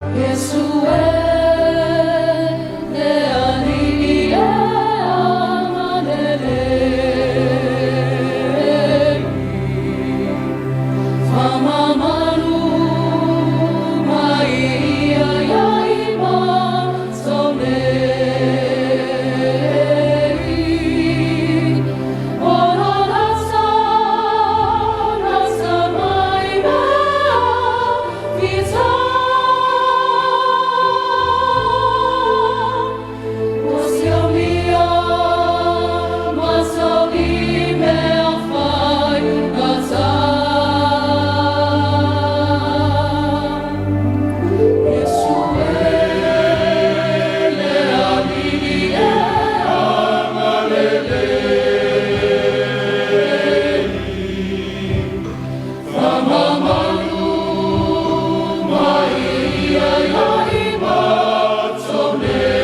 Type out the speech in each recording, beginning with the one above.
Iesu e, le Alii e agalelei, Faamamalu mai ia ia i matou nei. O lo lata, lata mai mea fita. O siomia matou i mea faigata. Iesu e, le Alii e agalelei, Faamamalu mai ia ia i matou nei.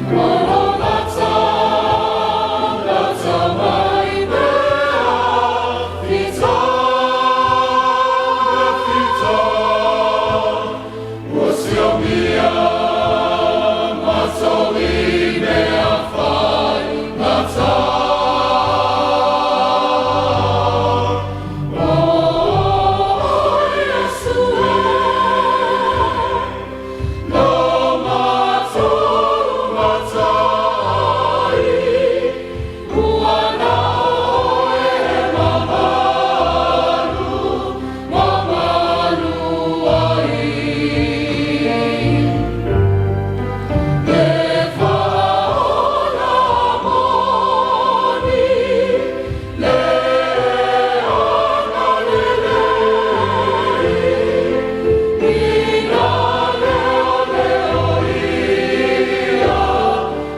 O lo lata, lata mai mea fita, fita. Ua siomia matou i mea faigata. O Iesu e, lo matou Matai, ua na oe e mamalu, mamalu ai. Le faaola moni, le agalelei, ina leoleo ia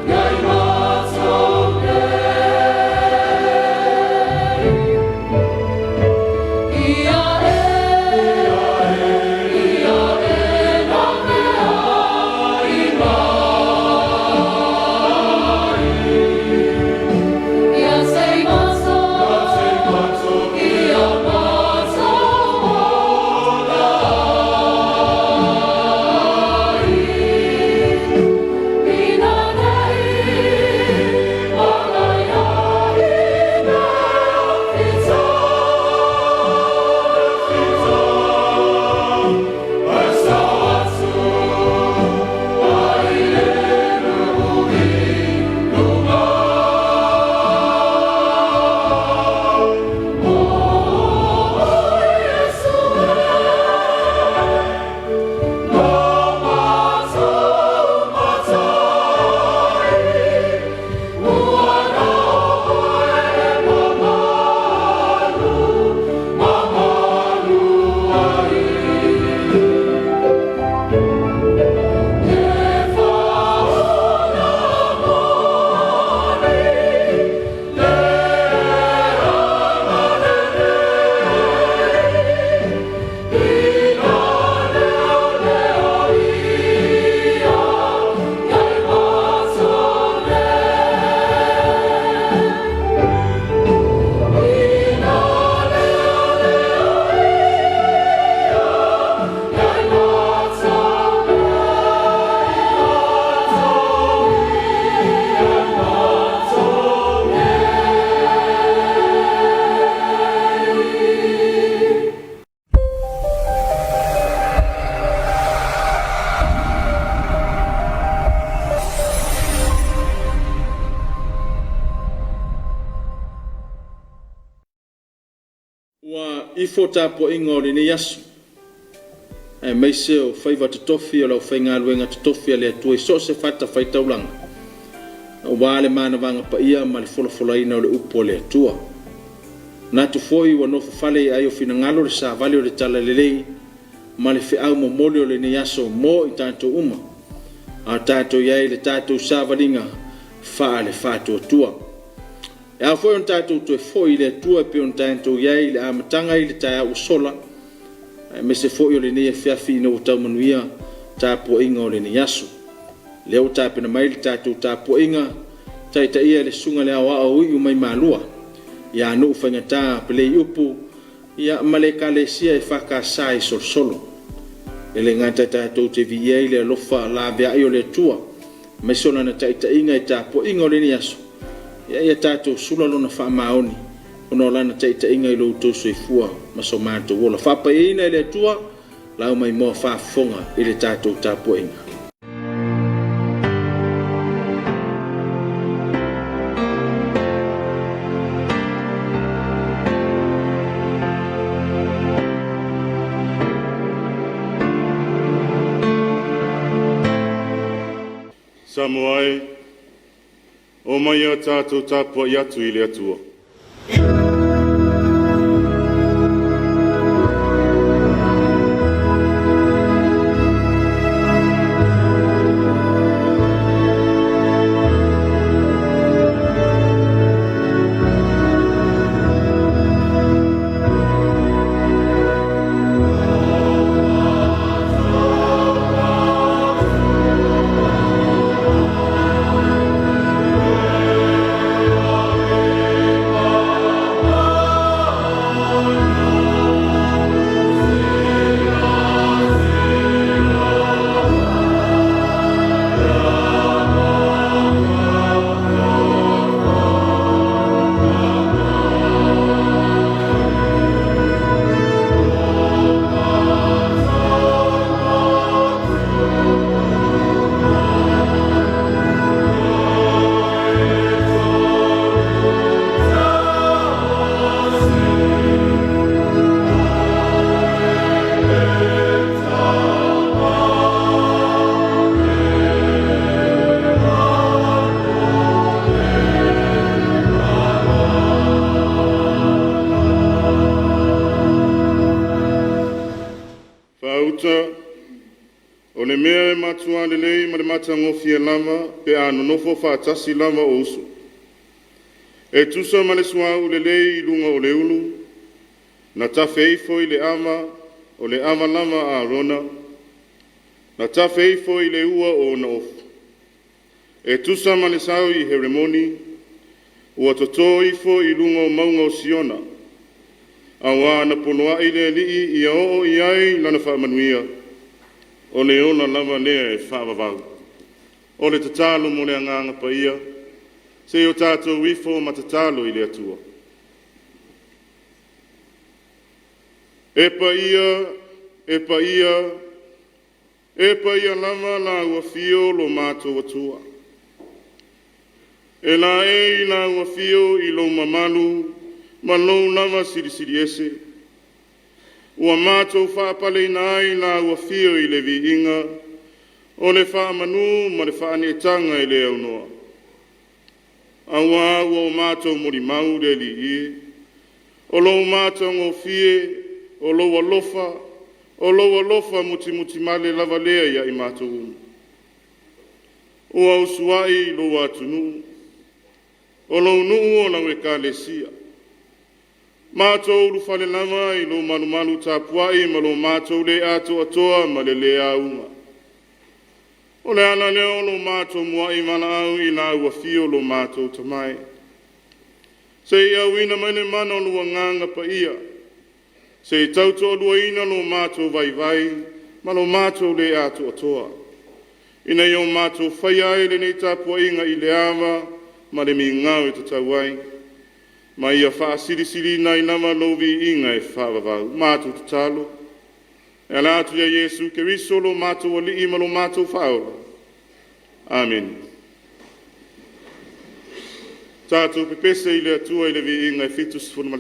ia i matou nei. Ia e, ia e laveai mai. Ia te matou, ia matou ola ai. Ina nei magaia i mea fita, fita. Ae sao atu ai le nuu i luga. O Iesu e, lo matou Matai, ua na oe e mamalu, mamalu ai. Le faaola moni, le agalelei, ina leoleo ia ia i matou nei. Ina leoleo ia ia i matou nei, matou ia matou nei. Ua ifo tapuaiga o lenei aso, aemaise o faiva totofi o le aufaigaluega totofi a le Atua i so o se fatafaitaulaga, aua le manavaga paia ma le folafolaina o le upu a le Atua. Manatu foi ua nofofale i ai o finagalo le savali o le talalelei ma le feau momoli o lenei aso mo i tatou uma, a o tatou i ai i le tatou savaliga faale-faatuatua. E ao foi ona tatou toe foi i le Atua e pei ona tatou i ai i le amataga i le taeao ua sola, aemaise foi o lenei afiafi ina ua tau manuia tapuaiga o lenei aso. Lea ua tapena mai le tatou tapuaiga taitaia e le Susuga i le Aoao o Iu mai Malua, ia Nuu Faigata Peleiupu, ia, ma le Ekalesia EFKS i Solosolo. E le gata tatou te viia ai le alofa laveai o le Atua, aemaise o Lana taitaiga i tapuaiga o lenei aso, ia, ia tatou sula Lona faamaoni ona o Lana taitaiga i lo outou soifua ma so matou ola. Faapaiaina e le Atua lau maimoa faafofoga i le tatou tapuaiga. Samoa e, omai ia tatou tapuai atu i le Atua. Faauta, o le mea e matua lelei ma le matagofie lava pe a nonofo faatasi lava o uso. E tusa ma le suauu lelei i luga o le ulu, na tafe ifo i le ava, o le ava lava a Arona, na tafe ifo i le ua o ona ofu. E tusa ma le sao i Heremoni, ua toto ifo i luga o mauga o Siona, auā na poloai le Alii ia oo i ai lana faamanuia, o le ola lava lea e faavavau. O le tatalo mo le Agaga Paia, se i o tatou ifo ma tatalo i le Atua. E paia, e paia, e paia lava lau Afio lo matou Atua. E laei lau Afio i lou mamalu ma lou lava silisili ese, ua matou faapaleina ai lau Afio i le viiga o le faamanu ma le faaneetaga e le aunoa, auā ua o matou molimau le Alii e, o lou matagofie, o lou alofa, o lou alofa mutimutimale lava lea ia i matou uma. Ua usuai lou atunuu, o lou nuu o lau Ekalesia. Matou ulufale lava i lou malumalu tapuai ma lo matou le atoatoa ma le le auga. O le ala lea o lo matou muai valaau i lau Afio lo matou Tama e. Se i auina mai le mana o lou Agaga Paia, se i tautoaluaina lo matou vaivai ma lo matou le atoatoa, ina ia o matou faia ai lenei tapuaiga i le ava ma le migao e tatau ai, ma ia faasilisiliina ai lava lou viiga e faavavau. Matou tatalo e ala atu ia Iesu Keriso lo matou Alii ma lo matou Faaola. Amene. Tatou pepese i le Atua i le viiga e 71.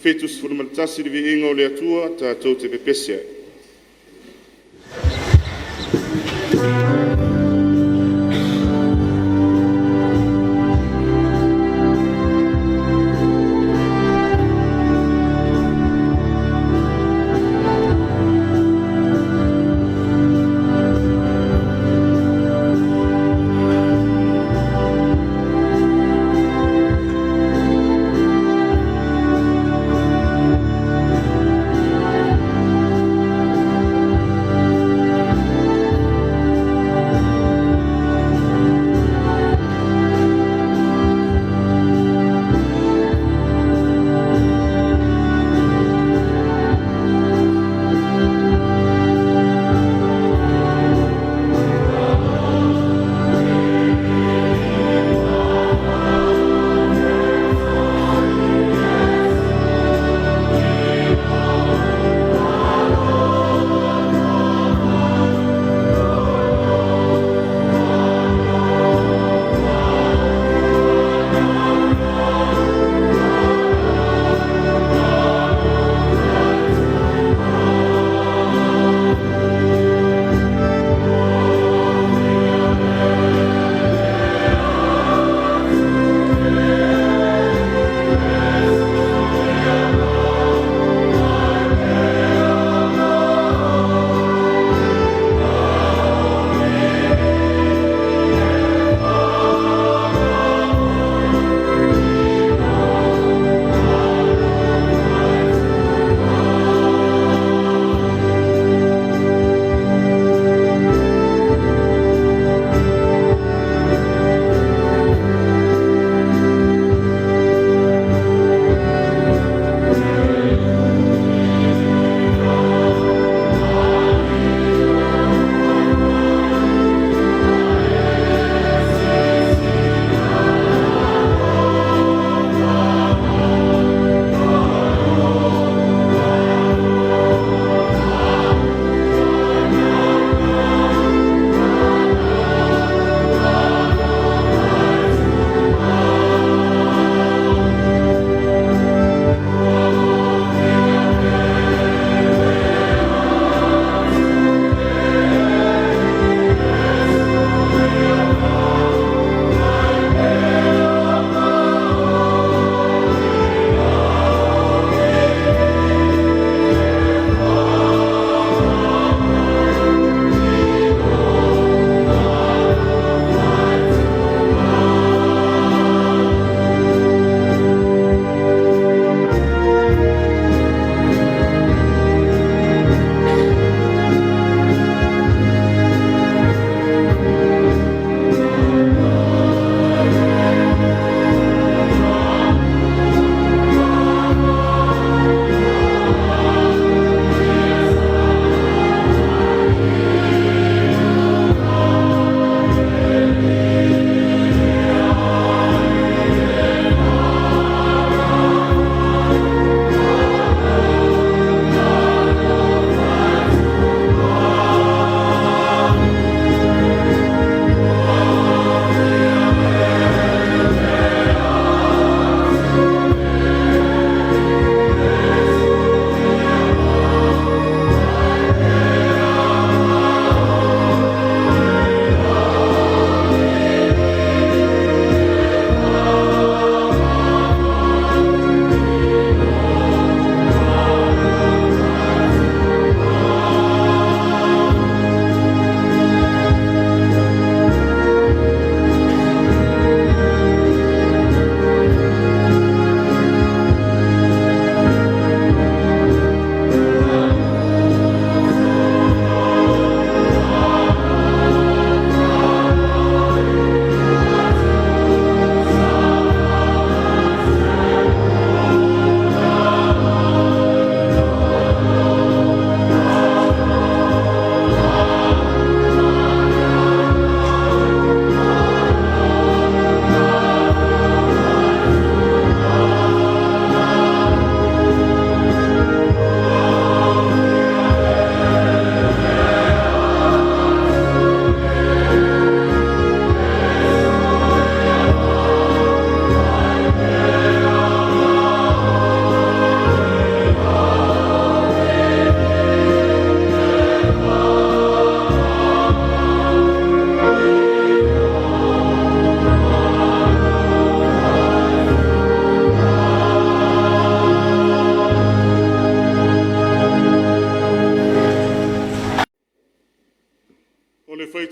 71 le viiga o le Atua, tatou te pepese ai.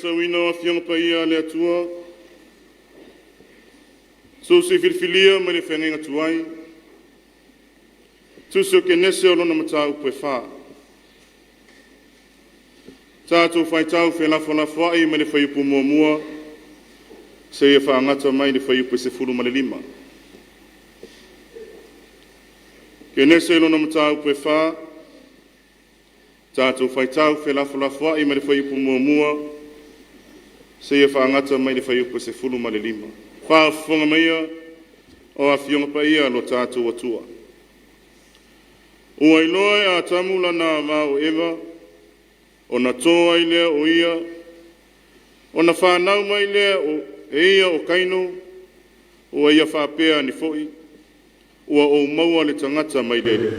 Faitauina o Afioga Paia a le Atua, Tusi filifilia mai le Feagaiga Tuai, Tusi o Kenese o lona mataupu e 4. Tatou faitau felafolafoai mai le fuaiupu 1 seia faagata mai le fuaiupu 15. Kenese lona mataupu e 4, tatou faitau felafolafoai mai le fuaiupu 1 seia faagata mai le fuaiupu 15. Faafofoga maia o Afioga Paia a lo tatou Atua. Ua iloa e Atamu lana ava o Eva, ona to ai lea o ia, ona fanau mai lea o e ia o Kaino, ua ia faapea ane foi, ua ou maua le tagata mai le Alii.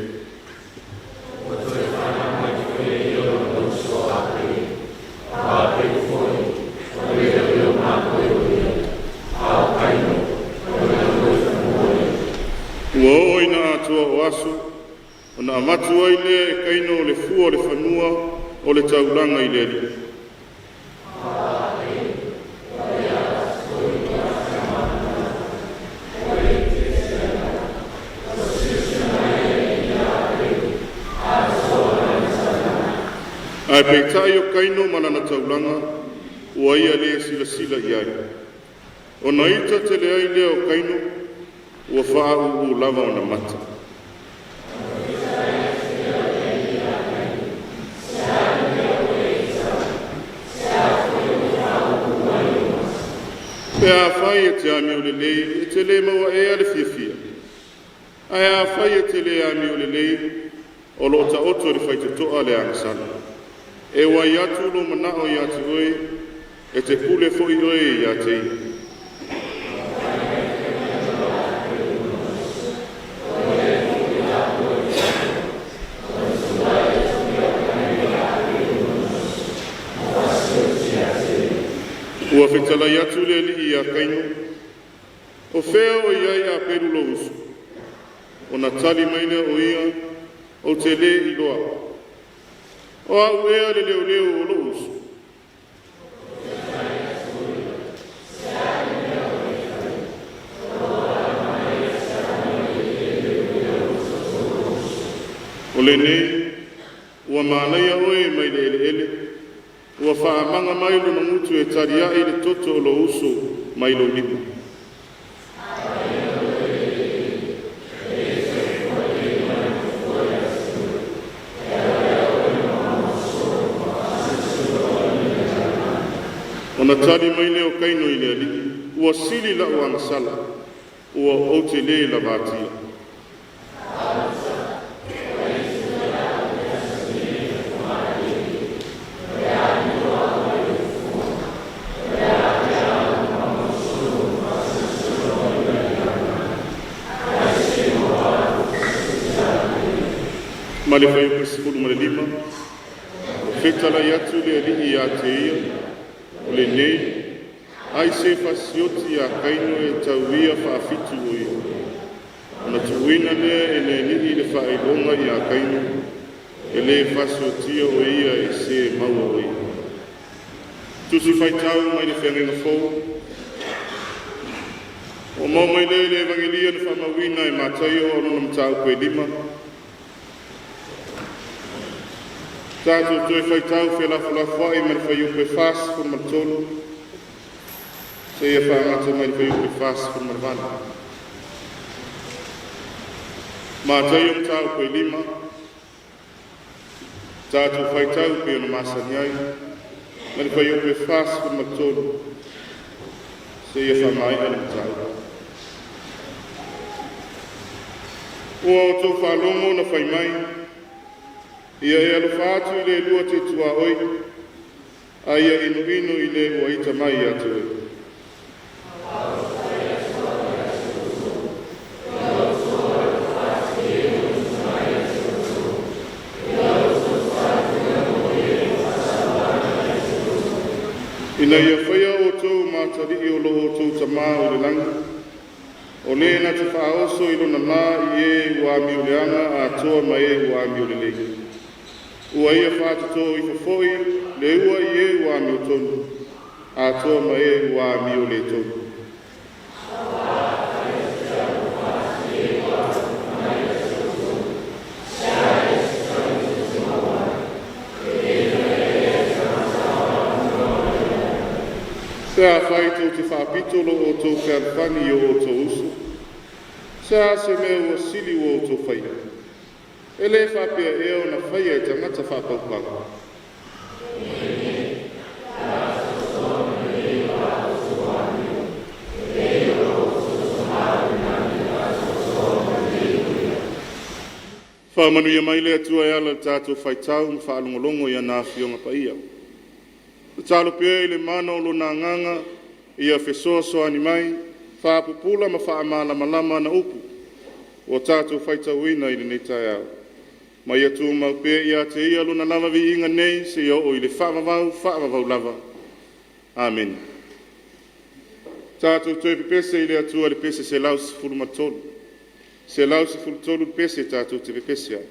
Ua oo ina atoa o aso, ona avatu ai lea e Kaino o le fua o le fanua o le taulaga i le Alii. Ae peitai o Kaino ma lana taulaga ua ia le silasila i ai. Ona ita tele ai lea o Kaino, ua faauu'u lava ona mata. Pe afai e te amio lelei, e te le maua ea le fiafia? Ae afai e te le amio lelei, o lo o taoto i le faitotoa le agasala. E uai atu lou manao ia te oe, e te pule foi oe ia te ia. Ua fetalai atu le Alii ia Kaino, O fea o i ai Apelu lou uso? Ona tali mai lea o ia, Ou te lē iloa. O au ea le leoleo o lou uso? O lenei, ua manaia oe mai le eleele, ua faamaga mai lona gutu e taliai le toto o lou uso mai lou lima. Ona tali mai lea o Kaino i le Alii, ua sili la'u agasala, ua ou te lē lavatia. Ma le fuaiupu 15, fetalai atu le Alii ia te ia, o lenei, ai se fasioti iā Kaino e tau ia faafitu o ia. Ona tuuina lea e le Alii le faailoga iā Kaino, e lē fasiotia o ia e se maua o ia. Tusi Faitau mai le Feagaiga Fou. Ua maua mai lea i le Evagelia na faamauina e Mataio o lona mataupu e 5. Tatou toe faitau felafolafoai mai le fuaiupu e 43 seia faagata mai le fuaiupu e 48. Mataio mataupu e 5, tatou faitau pei ona masani ai, mai le fuaiupu e 43 seia faamaea le mataupu. Ua outou faalogo na fai mai, ia e alofa atu i le lua te tuaoi, a ia inuinu i le ua ita mai ia te oe. Ina ia faia outou ma atalii o lo outou Tamā o i le lagi, o le na te faaoso i lona lā i e ua amioleaga atoa ma e ua amiolelei. Ua ia faatotō ifo foi le ua i e ua amiotonu. Atoa ma e ua amio le tonu. Pe afai tou te faapito lo outou fealofani i o outou uso, se a se mea ua sili ua outou faia? E le faapea ea ona faia e tagata faapaupau? Faamanuia mai le Atua e ala i le tatou faitau ma faalogologo i ana Afioga Paia. Tatalo pea i le mana o Lona Agaga ia fesoasoani mai, faapupula ma faamalamalama ana upu ua tatou faitauina i lenei taeao, ma ia tumau pea ia te Ia Lona lava viiga nei seia oo i le faavavau, faavavau lava. Amene. Tatou toe pepese i le Atua i le pese 113, 113 le pese tatou te pepese ai.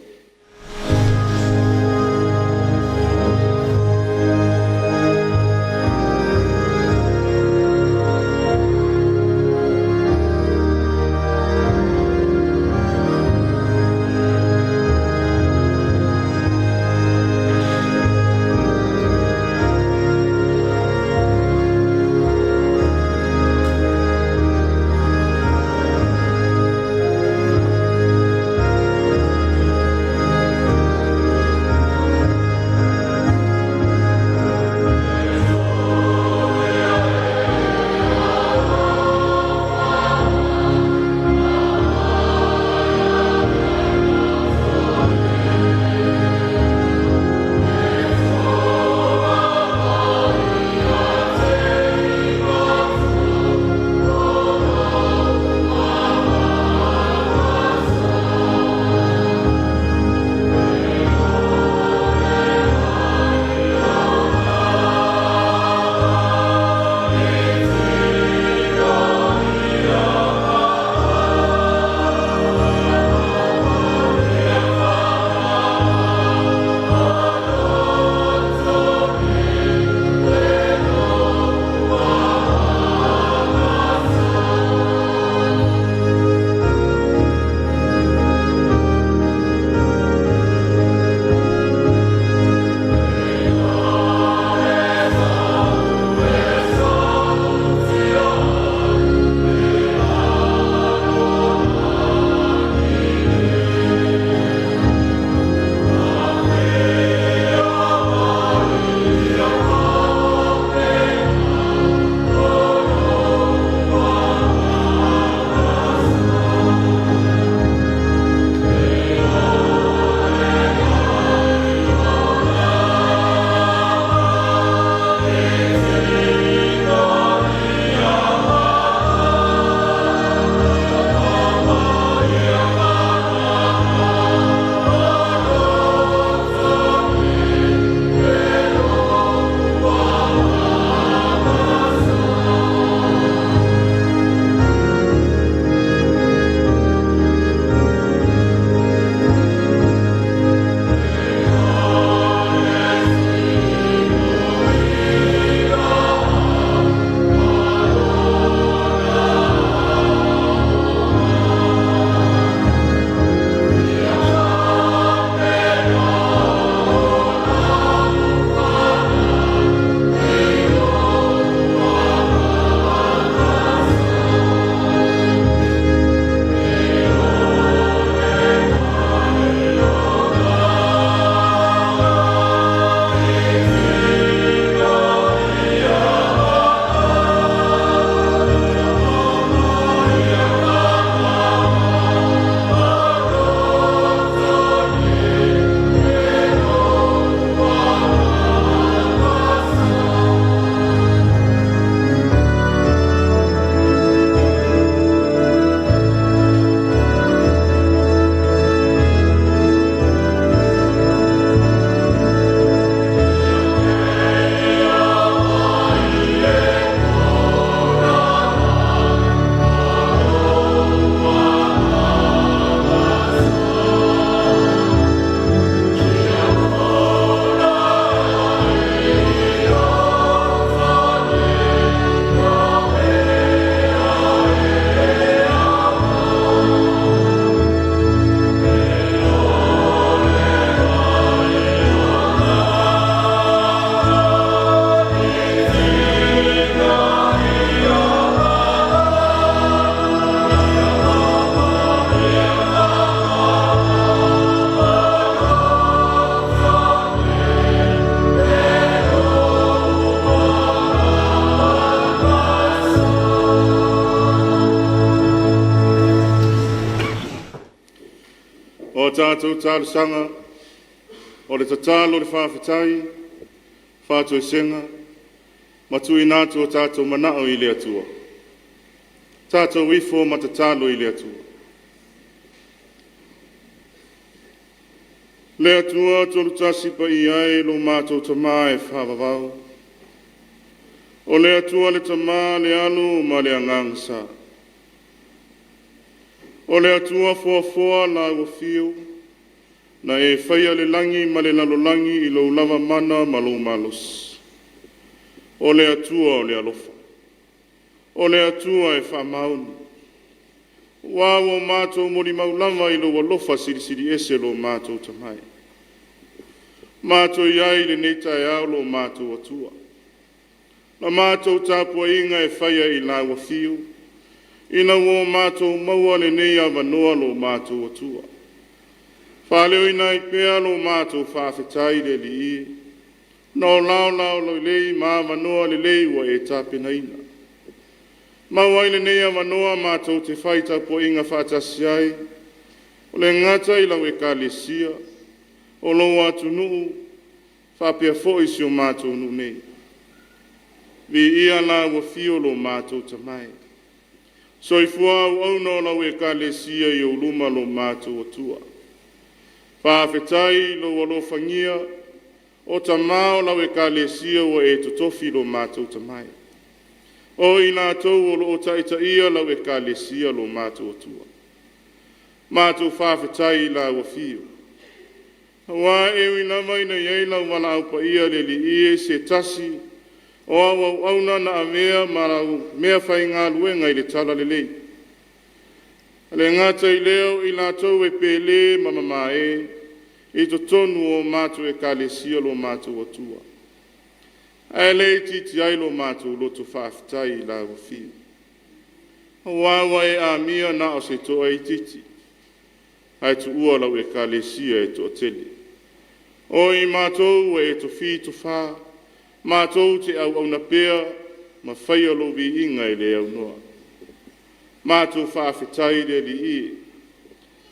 matou talosaga, o le tatalo, le faafetai, faatoesega ma tuuina atu o tatou manao i le Atua. Tatou ifo ma tatalo i le Atua. Le Atua Tolutasi Paia e lo matou Tama e faavavau, o le Atua le Tama, le Alo ma le Agaga Sa. O le Atua foafoa lau afio, na e faia le lagi ma le lalolagi i lou lava mana ma lou malosi. O le Atua o le alofa, o le Atua e faamaoni, ua ua matou molimau lava i lou alofa silisili ese lo matou Tamai. Matou i ai i lenei taeao lo matou Atua. Na matou tapuaiga e faia i lau afio, ina ua matou maua lenei avanoa lo matou Atua. Faaleoina ai pea lo matou faafetai i le Alii, na o laolao lelei ma avanoa lelei ua e tapenaina. Maua ai lenei avanoa matou te fai tapuaiga faatasi ai, o le gata i lau ekalesia, o lou atunuu, faapea foi si o matou nuu nei. Viia lau afio lo matou Tamai. Soifua auauna o lau ekalesia i ou luma lo matou Atua. Faafetai i lou alofagia o tama o lau ekalesia ua e totofi lo matou Tamai. O i latou o lo o taitaia lau ekalesia lo matou Atua. Matou faafetai i lau afio. Aua e ui lava ina i ai lau valaau paia le Alii e se tasi o au auauna na avea ma lau mea faigaluega i le Talalelei. Le gata i lea o i latou e pele ma mamae i totonu o matou ekalesia lo matou Atua. Ae le itiiti ai lo matou loto faafetai i lau afio. Aua ua e amia na o se toaitiiti, ae tuua lau ekalesia e toatele. O i matou ua e tofi tofa, matou te auauna pea ma faia lou viiga e le aunoa. Matou faafetai i le Alii,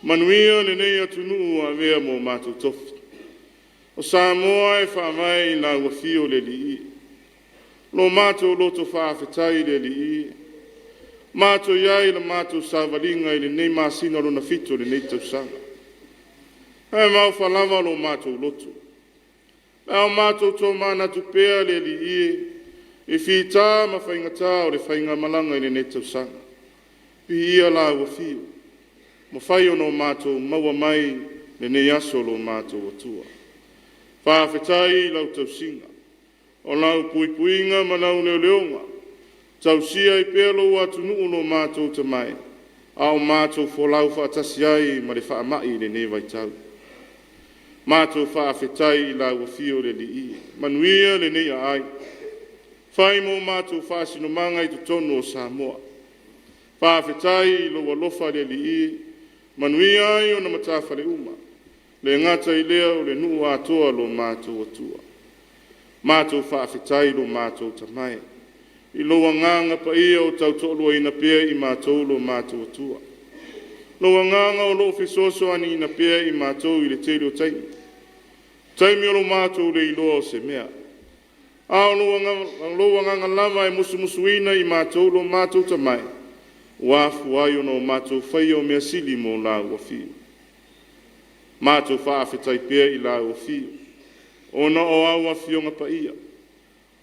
manuia lenei atunuu ua avea ma o matou tofi. O Samoa e faavae i lau afio le Alii, lo matou loto faafetai i le Alii, matou i ai i le matou savaliga i lenei masina lona 7 o lenei tausaga. Ae maofa lava lo matou loto. A o matou tomanatu pea le Alii e, i fita ma faigata o le faigamalaga i lenei tausaga. Viia lau afio, mafai ona o matou maua mai lenei aso lo matou Atua. Faafetai i lau tausiga, o lau puipuiga ma lau leoleoga, tausia ai pea lou atunuu lo matou Tamai, a o matou folau faatasi ai ma le faamai i lenei vaitau. Matou faafetai i lau afio le Alii, manuia lenei aai, fai mo matou faasinomaga i totonu o Samoa. Faafetai i lou alofa le Alii, manuia ai ona matafale uma, le gata i lea o le nuu atoa lo matou Atua. Matou faafetai lo matou Tamai, i lou agaga paia o tautoaluaina pea i matou lo matou Atua. Lou agaga o lo o fesoasoaniina pea i matou i le tele o taimi, taimi o lo matou le iloa o se mea. A o lou agaga lava e musumusuina i matou lo matou Tamai, ua afua ai ona o matou faia o mea sili mo lau afio. Matou faafetai pea i lau afio, ona o au afioga paia.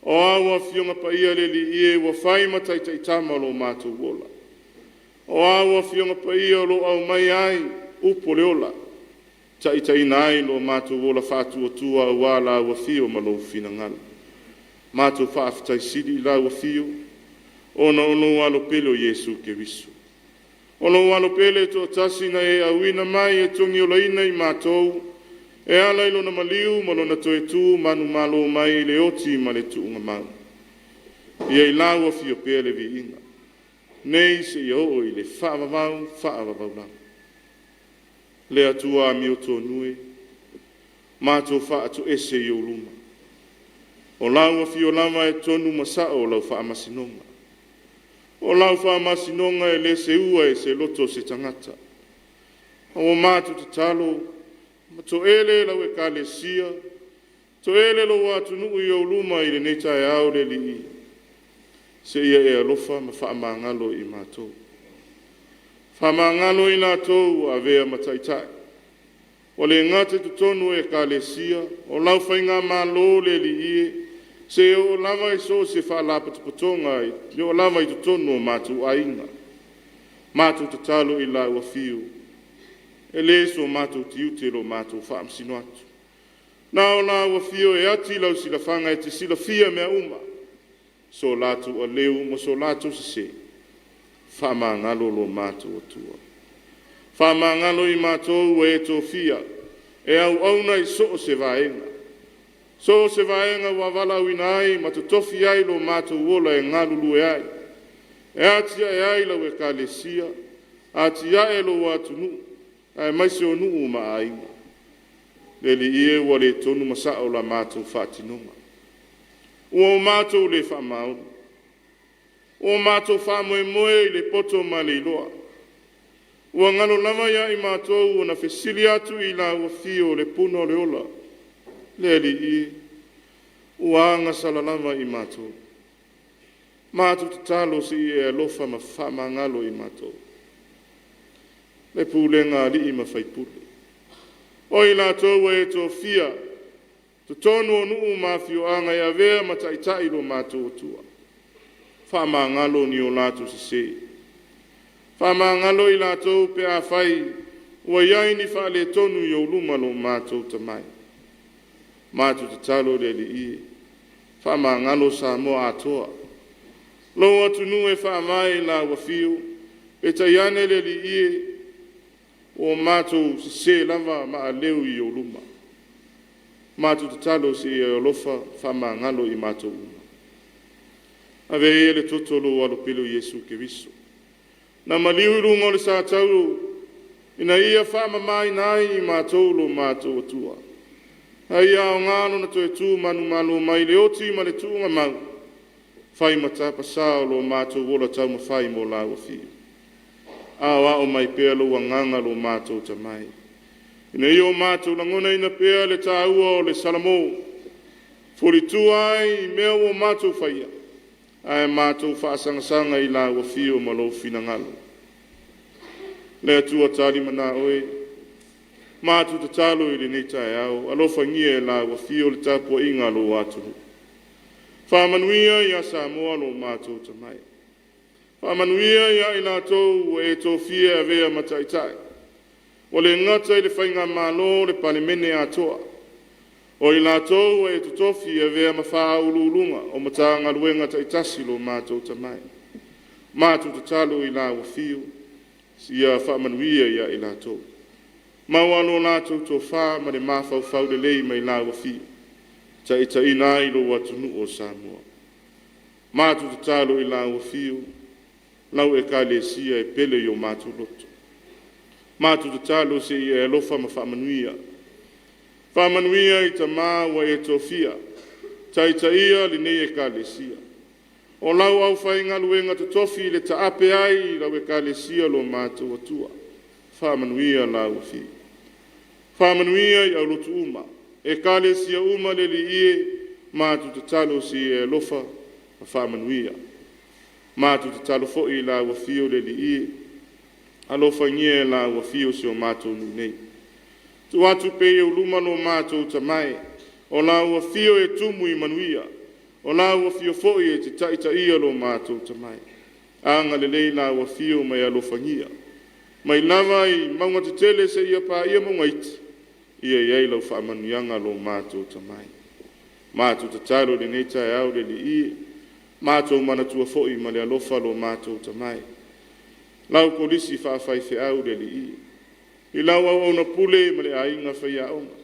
O au afioga paia le Alii e ua fai ma taitaitama o lo matou ola. O au afioga paia o lo o aumai ai upu o le ola, taitaiina ai lo matou ola faatuatua aua lau afio ma lou finagalo. Matou faafetai sili i lau afio, ona o lou alo pele o Iesu Keriso. O lou alo pele e toatasi na e auina mai e togiolaina i matou, e ala i lona maliu ma lona toe tu manumalo mai i le oti ma le tuugamau. Ia i lau afio pea le viiga, nei seia oo i le faavavau, faavavau lava. Le Atua amiotonu e, matou faatoese i ou luma. O lau afio lava e tonu ma sao lau faamasinoga. O lau faamasinoga e le seua e se loto o se tagata. Ua matou tatalo, Ma toele lau Ekalesia, toele lou atunuu i ou luma i lenei taeao le Alii, seia e alofa ma faamagalo i matou. Faamagalo i latou ua avea ma taitai, ua le gata i totonu o Ekalesia, o lau Faigamalo le Alii e, seia oo lava i so o se faalapotopotoga, e oo lava i totonu o matou aiga. Matou tatalo i lau afio, e le so matou tiute lo matou faamasino atu. Na o lau afio e ati lau silafaga e te silafia mea uma, so latou aleu ma so latou sese, faamagalo lo matou Atua. Faamagalo i matou ua e tofia e auauna i so o se vaega, so o se vaega ua valaauina ai ma totofi ai lo matou ola e galulue ai, e atiae ai lau Ekalesia, atiae lou atunuu, aemaise o nuu ma aiga. Le Alii e, ua le tonu ma sao la matou faatinoga, ua o matou le faamaoni, ua o matou faamoemoe i le poto ma le iloa, ua galo lava ia i matou ona fesili atu i lau afio le puna o le ola. Le Alii e, ua agasala lava i matou. Matou tatalo se i e alofa ma faamagalo i matou. Le pulega a alii ma faipule, o i latou ua e tofia totonu o nuu ma afioaga e avea ma taitai lo matou Atua, faamagalo ni o latou sese. Faamagalo i latou pe afai ua i ai ni faaletonu i ou luma lo matou tamai. Matou tatalo le Alii, faamagalo Samoa atoa, lou atunuu e faavae i lau afio, peitai ane le Alii e, ua matou sese lava ma aleu i ou luma. Matou tatalo se i e alofa faamagalo i matou uma. Ave ia le toto o lou alo pele o Iesu Keriso, na maliu i luga o le satauro, ina ia faamamaina ai i matou lo matou Atua. A ia aoga lona toe tu manumalo mai le oti ma le tuugamau, fai ma tapasa o lo matou ola taumafai mo lau afio. Aoao mai pea lou agaga lo matou tamai, ina ia o matou lagonaina pea le taua o le Salamo, fulitua ai i mea ua matou faia, ae matou faasagasaga i lau afio ma lou finagalo. Le Atua talimana oe, matou tatalo i lenei taeao, alofagia e lau afio le tapuaiga a lou atunuu. Faamanuia ia Samoa lo matou tamai. Faamanuia ia i latou ua e tofia e avea ma taitai, ua le gata i le Faigamalo o le Palemene atoa, o i latou ua e totofi e avea ma faauluuluga o Matagaluega taitasi lo matou tamai. Matou tatalo i lau afio, ia faamanuia ia i latou. Maua lo latou tofa ma le mafaufau lelei mai lau afio, taitaiina ai lou atunuu o Samoa. Matou tatalo i lau afio, lau Ekalesia e pele i o matou loto. Matou tatalo se i e alofa ma faamanuia. Faamanuia i tama ua e tofia, taitaia lenei Ekalesia. O lau aufaigaluega totofi i le taape ai i lau Ekalesia lo matou Atua. Faamanuia lau afio. Faamanuia i aulotu uma, Ekalesia uma le Alii e, matou tatalo se i e alofa ma faamanuia. Matou tatalo foi i lau afio le Alii e, alofagia e lau afio si o matou nuu nei. Tuu atu pea i ou luma lo matou tamai, o lau afio e tumu i manuia, o lau afio foi e te taitaia lo matou tamai. Agalelei lau afio ma e alofagia, mai lava i mauga tetele seia paia mauga iti, ia i ai lau faamanuiaga lo matou tamai. Matou tatalo i lenei taeao le Alii, matou manatua foi ma le alofa lo matou tamai. Lau kolisi faafaifeau le Alii, i lau auauna pule ma le aiga faiaoga,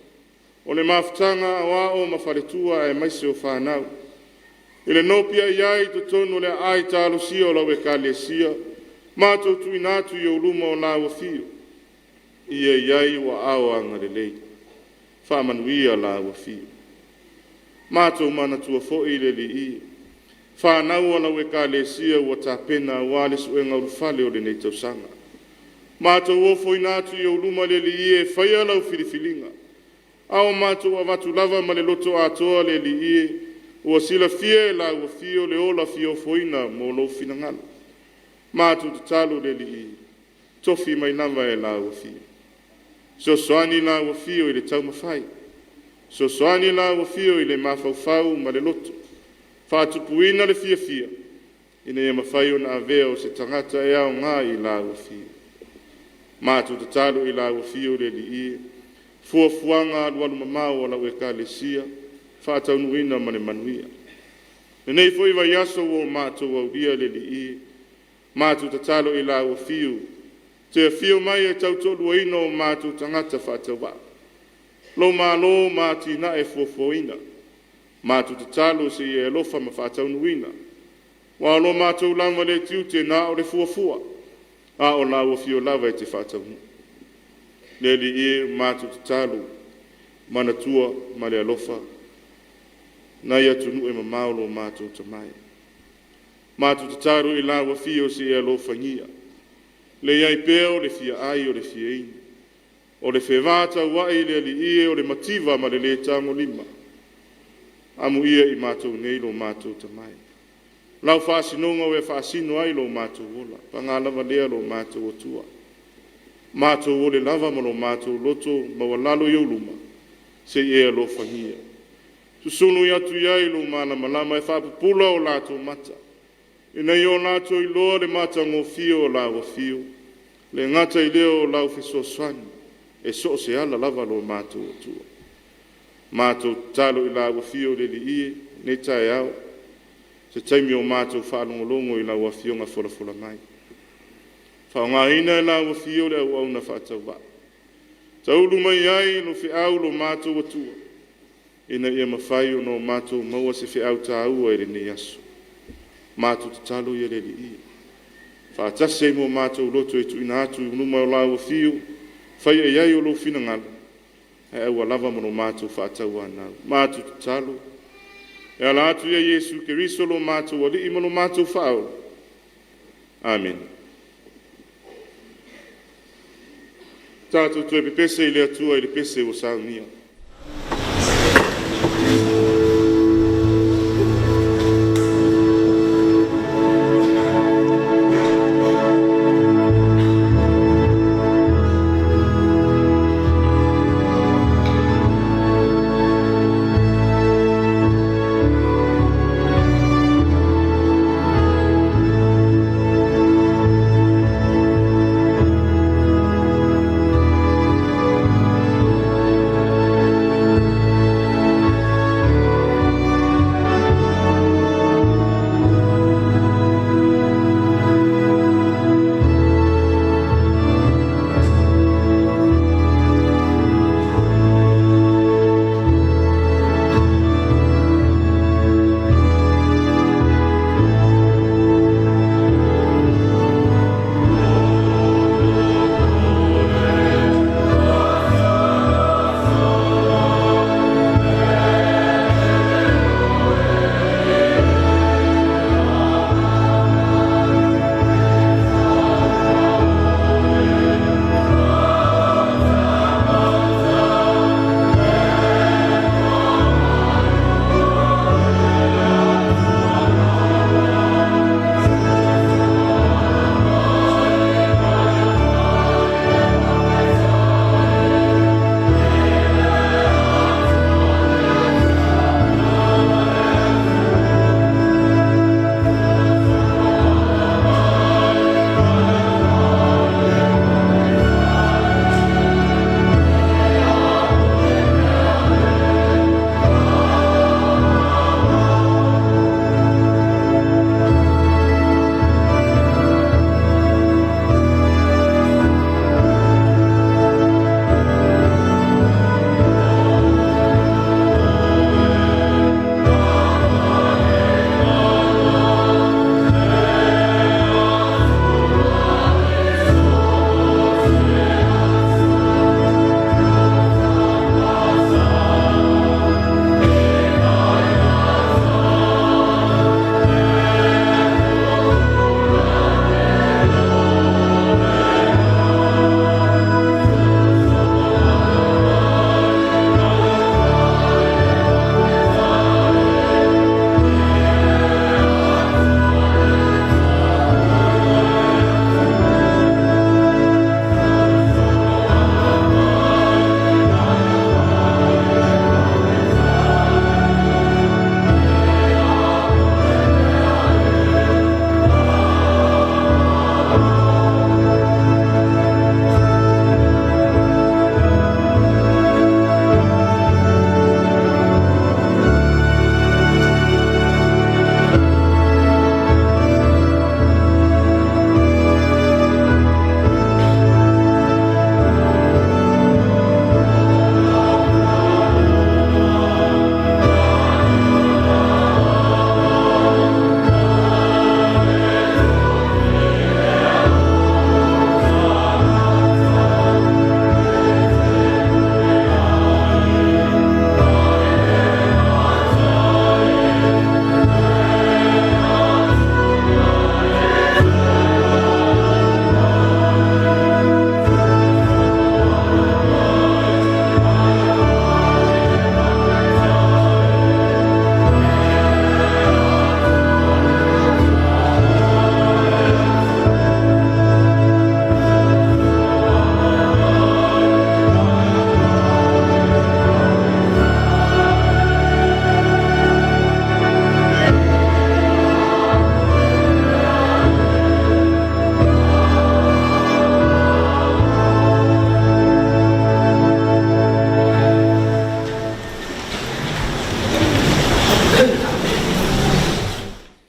o le mafutaga aoao ma faletua aemaise o fanau, i le nopiai ai i totonu o le aai talosia o lau Ekalesia, matou tuuina atu i ou luma o lau afio, ia i ai ou aao agalelei, faamanuia lau afio. Matou manatua foi le Alii, fanau a lau Ekalesia ua tapena aua le suega ulufale o lenei tausaga. Matou ofoina atu i ou luma le Alii e, e faia lau filifiliga. A o matou avatu lava ma le loto atoa le Alii e, ua silafia e lau afio le ola fia ofoina mo lou finagalo. Matou tatalo le Alii, tofi mai lava e lau afio. Fesoasoani lau afio i le taumafai, fesoasoani lau afio i le mafaufau ma le loto, faatupuina le fiafia ina ia mafai ona avea o se tagata e aoga i lau afio. Matou tatalo i lau afio le Alii e, fuafuaga alualumamao a lau Ekalesia, faataunuuina ma le manuia. Lenei foi vaiaso ua matou aulia le Alii e, matou tatalo i lau afio, te afio mai e tautoaluaina o matou tagata faatauvaa, lou malo ma atinae fuafuaina. Matou tatalo se i e alofa ma faataunuuina, aua o lo matou lava lea tiute na o le fuafua, a o lau afio lava e te faataunuu. Le Alii e, matou tatalo, manatua ma le alofa nai atunuu e mamao lo matou tamai. Matou tatalo i lau afio se i e alofagia le i ai pea o le fia ai, o le fia inu, o le fevatauai le Alii e, o le mativa ma le le tagolima. Amuia i matou nei lo matou tamai, lau faasinoga ua e faasino ai lo matou ola, paga lava lea lo matou Atua, matou ole lava ma lo matou loto maualalo i ou luma se i e alofagia. Susunu atu i ai lou malamalama e faapupula o latou mata, ina ia o latou iloa le matagofie o lau afio, le gata i lea o lau fesoasoani e so o se ala lava lo matou Atua. Matou tatalo i lau afio le Alii e i lenei taeao, se taimi o matou faalogologo i lau Afioga folafola mai. Faaaogaina e lau afio le auauna faatauvaa, taulu mai ai le feau lo matou Atua, ina ia mafai ona matou maua se feau taua i lenei aso. Matou tatalo ia le Alii, faatasi ai ma o matou loto e tuuina atu i luma o lau afio, faia i ai lou finagalo, ae aua lava mo lo matou faatauanau. Matou tatalo e ala atu ia Iesu Keriso lo matou Alii ma lo matou Faaola. Amene. Tatou toe pepese i le Atua i le pese ua saunia.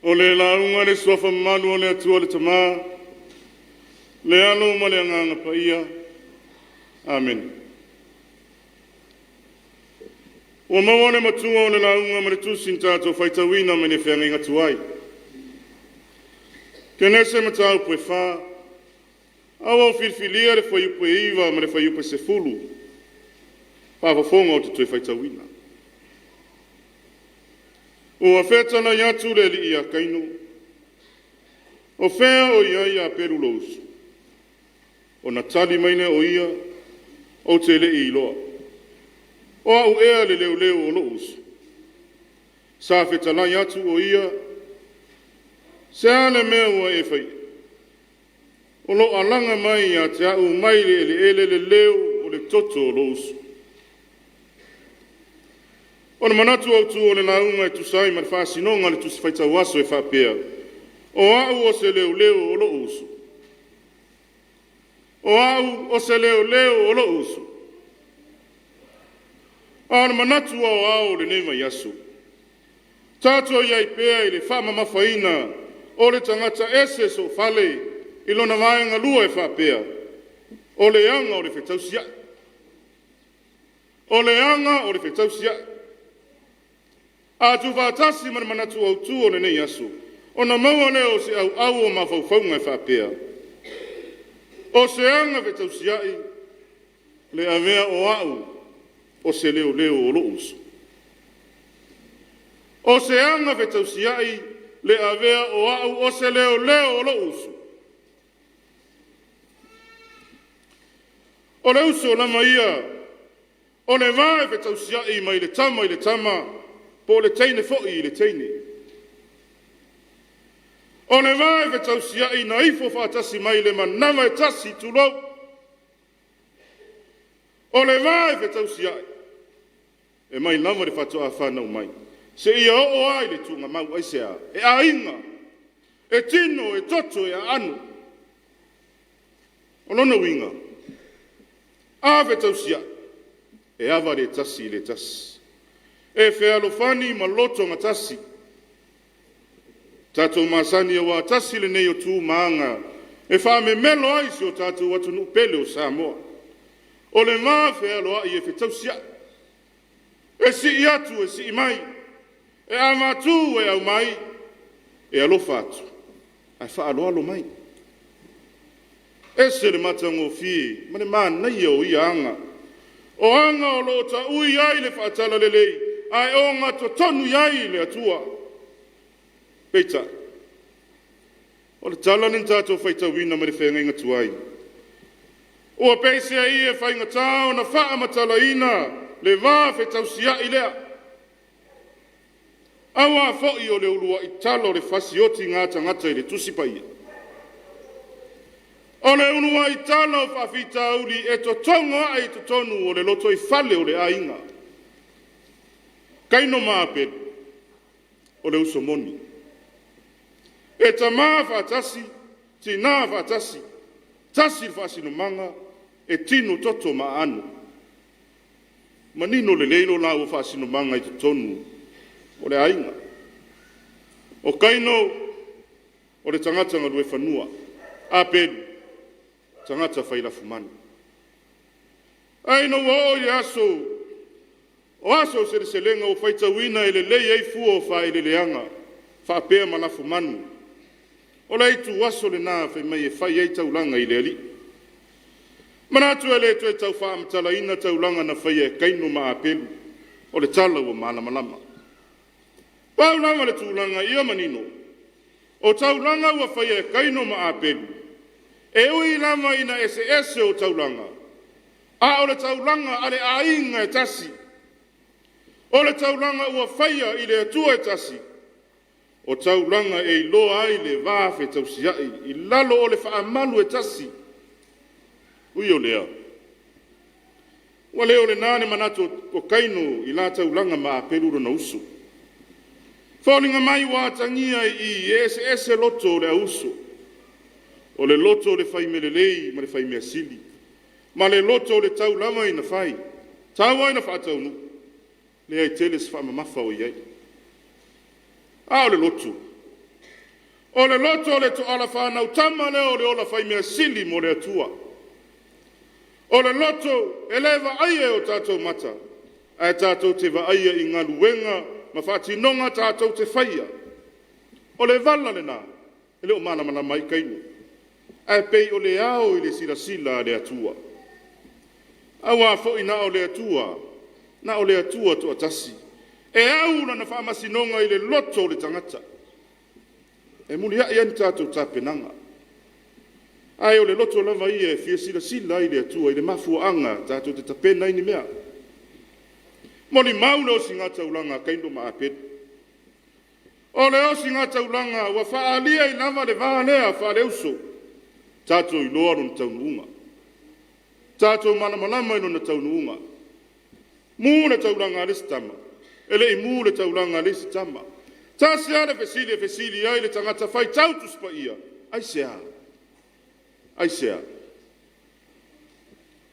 O le lauga i le Suafa mamalu o le Atua le Tama, le Alo ma le Agaga Paia. Amene. Ua maua le matua o le lauga ma le tusi na tatou faitauina mai le feagaiga tuai. Kenese mataupu e 4, auau filifilia le fuaiupu e 9 ma le fuaiupu e 10, faafofoga ou te toe faitauina. Ua fetalai atu le Alii ia Kaino, o fea o i ai Apelu lou uso? Ona tali mai lea o ia, ou te le i iloa. O au ea le leoleo o lou uso? Sa fetalai atu o ia, se a le mea ua e faia? O lo alaga mai ia te au mai le eleele le leo o le toto o lou uso. O le manatu autu o le lauga e tusa ai ma le faasinoga o le Tusi Faitau Aso e faapea, o au o se leoleo o lou uso. O au o se leoleo o lou uso. A o le manatu aoao o lenei vaiaso, tatou i ai pea i le faamamafaina o le tagata ese soofale i lona vaega lua e faapea, o le aga o le fetausiai. O le aga o le fetausiai. A tuufaatasi ma le manatu autu o lenei aso, ona maua lea o se auau o mafaufauga e faapea, o se aga fetausiai le avea o au o se leoleo o lou uso. O se aga fetausiai le avea o au o se leoleo o lou uso. O le uso lava ia, o le va e fetausiai mai le tama i le tama, po o le teine foi i le teine. O le va e fetausiai na ifo faatasi mai le manava e tasi, tulou. O le va e fetausiai, e mai lava le faatoa fanau mai, seia oo lava i le tuugamau. Aisea? E aiga, e tino, e toto, e aano. O lona uiga, a fetausiai, e ava le tasi i le tasi, e fealofani ma loto gatasi. Tatou masani aua tasi lenei o tu ma aga e faamemelo ai si o tatou atunuu pele o Samoa. O le va fealoai e fetausiai, e sii atu e sii mai, e avatu e aumai, e alofa atu ae faaaloalo mai. Ese le matagofie ma le manaia o ia aga. O aga o lo o taui ai le faatalalelei ae ogatotonu i ai le Atua. Peitai, o le tala lea na tatou faitauina mai le feagaiga tuai, ua peiseai e faigata ona faamatalaina le va fetausiai lea. Aua foi o le uluai tala o le fasioti tagata i le Tusi Paia. O le uluai tala o faafitauli e totogo ae i totonu o le lotoifale o le aiga. Kaino ma Apelu, o le uso moni. E tama faatasi, tina faatasi, tasi le faasinomaga, e tino toto ma aano. Manino lelei lo laua faasinomaga i totonu o le aiga. O Kaino, o le tagata galue fanua, Apelu, tagata fai lafumanu. Ae ina ua oo i le aso o aso o seleselega ua faitauina e lelei ai fua o faaeleeleaga faapea ma lafumanu. O le ituaso lena fai mai e fai ai taulaga i le Alii. Manatu e le toe tau faamatalaina taulaga na faia e Kaino ma Apelu, o le tala ua malamalama. Pau lava le tulaga ia manino, o taulaga ua faia e Kaino ma Apelu, e ui lava ina eseese o taulaga, a o le taulaga a le aiga e tasi. O le taulaga ua faia i le Atua e tasi, o taulaga e iloa ai le va fetausiai i lalo o le faamalu e tasi. Ui o lea, ua le o lena le manatu o Kaino i la taulaga ma Apelu lona uso. Foliga mai ua atagia i i, e eseese loto o le auuso. O le loto o le faimea lelei ma le faimea sili, ma le loto o le tau lava ina fai, tau lava ina faataunuu, leai tele se faamamafa o i ai. A o le loto O le loto o le toala fanau tama lea o le ola faimea sili mo le Atua. O le loto e le vaaia e o tatou mata, ae tatou te vaaia i galuega ma faatinoga tatou te faia. O le vala lena e le o malamalama ai Kaino, ae pei o le ao i le silasila a le Atua. Aua foi na o le Atua, na o le Atua toatasi, e au lana faamasinoga i le loto o le tagata. E muliai ai ni tatou tapenaga. Ae o le loto lava ia e fia silasila ai le Atua i le mafuaaga tatou te tapena ai ni mea. Molimau le osigataulaga a Kaino ma Apelu. O le osigataulaga ua faaalia ai lava le va lea faaleuso, tatou iloa lona taunuuga, tatou malamalama i lona taunuuga. Mu le taulaga a le isi tama, e le i mu le taulaga a le isi tama. Tasi lava le fesili e fesili ai le tagata faitau Tusi Paia, aisea? Aisea?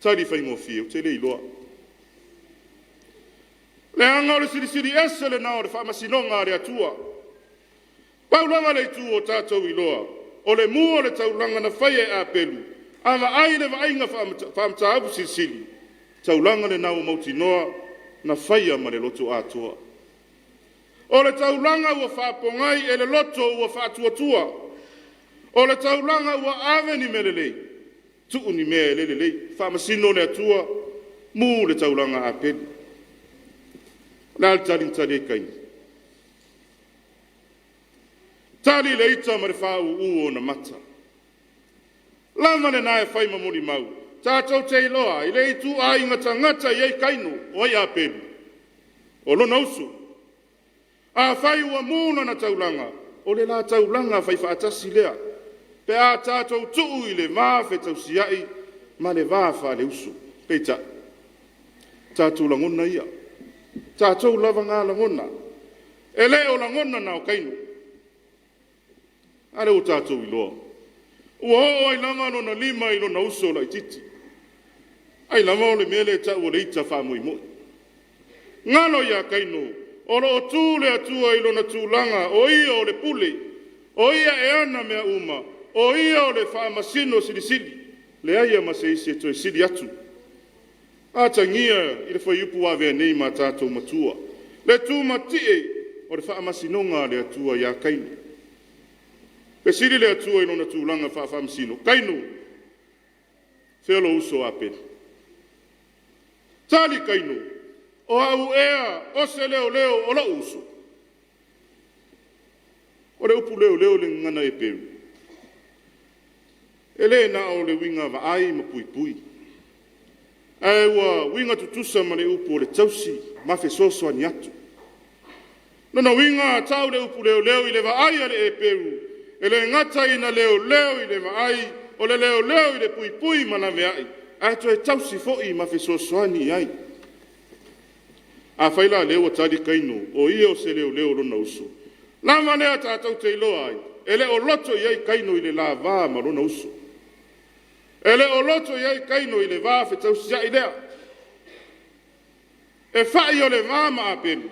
Tali faigofie, ou te le iloa. Leaga o le silisili ese lena o le faamasinoga a le Atua. Pau lava le itu o tatou iloa, o le mu o le taulaga na faia e Apelu, a vaai i le vaaiga faamataupu silisili, taulaga lena ua mautinoa na faia ma le loto atoa. O le taulaga ua faapogai e le loto ua faatuatua. O le taulaga ua ave ni mea lelei, tuu ni mea e le lelei. Faamasino le Atua, mu le taulaga a Apelu. O le a le tali na tali ai Kaina? Tali le ita ma le fāū o ona mata. Lava lena e fai ma molimau, tatou te iloa i le ituaiga tagata e i ai Kaino, o ai Apelu? O lona uso. Afai ua mu lana taulaga, o le la taulaga faifaatasi lea, pe a tatou tuu i le va fetausiai ma le va faaleuso. Peitai, tatou lagona ia, tatou lava na lagona. E le o lagona na o Kaino. A lea ua tatou iloa, ua oo ai lava lona lima i lona uso laitiiti. Ai lava o le mea lea e tau o le ita faamoemoe. Galo ia Kaino, o lo o tu le Atua i lona tulaga, o ia o le pule, o ia e ana mea uma, o ia o le faamasino silisili, leai ma se isi e toe sili atu. Atagia i le fuaiupu ua avea nei ma tatou matua, le tumatie o le faamasinoga a le Atua ia Kaino. Fesili le Atua i lona tulaga faafaamasino, Kaino, fea lou uso Apelu? Tali Kaino, o au ea o se leoleo o lou uso? O le upu leoleo i le gagana Eperu, e le na o le uiga vaai ma puipui, ae ua uiga tutusa ma le upu o le tausi ma fesoasoani atu. Lona uiga, tau le upu leoleo i le vaai a le Eperu, e le gata ina leoleo i le vaai, o le leoleo i le puipui ma laveai, ae toe tausi foi ma fesoasoani i ai. Afai la lea ua tali Kaino, o ia o se leoleo o lona uso, lava lea tatou te iloa ai, e le o loto i ai Kaino i le la va ma lona uso. E le o loto i ai Kaino i le va fetausiai lea. E fai o le va ma Apelu,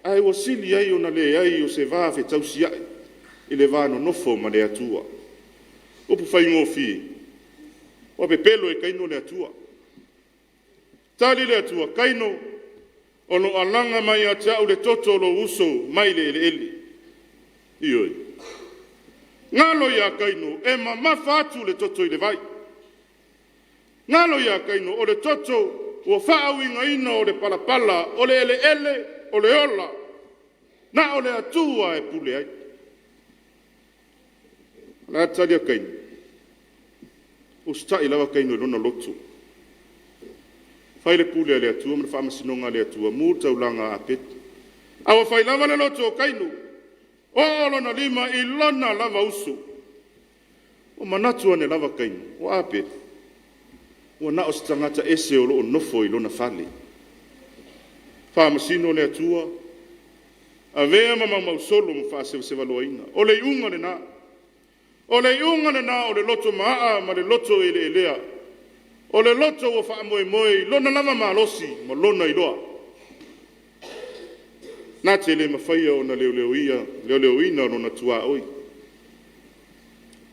ae ua sili ai ona leai o se va fetausiai i le va nonofo ma le Atua. Upu faigofie, ua pepelo e Kaino le Atua. Tali le Atua, Kaino, o lo o alaga mai ia te au le toto o lou uso mai le eleele. Ioe. Galo ia Kaino, e mamafa atu le toto i le vai. Galo ia Kaino, o le toto ua faauigaina o le palapala, o le eleele, o le ola, na o le Atua e pule ai. O le a le tali a Kaino? Usitai lava Kaino i lona loto. Fai le pule a le Atua ma le faamasinoga a le Atua, mu le taulaga a Apelu. A ua fai lava le loto o Kaino, oo lona lima i lona lava uso. Ua manatu ane lava Kaino, o Apelu, ua na o se tagata ese o lo o nofo i lona fale. Faamasino le Atua, avea ma maumausolo ma faasevasevaloaina. O le iuga lena. O le iuga lena o le loto maa ma le loto eleelea. O le loto ua faamoemoe i lona lava malosi ma lona iloa. Na te le mafaia ona leoleoina lona tuaoi.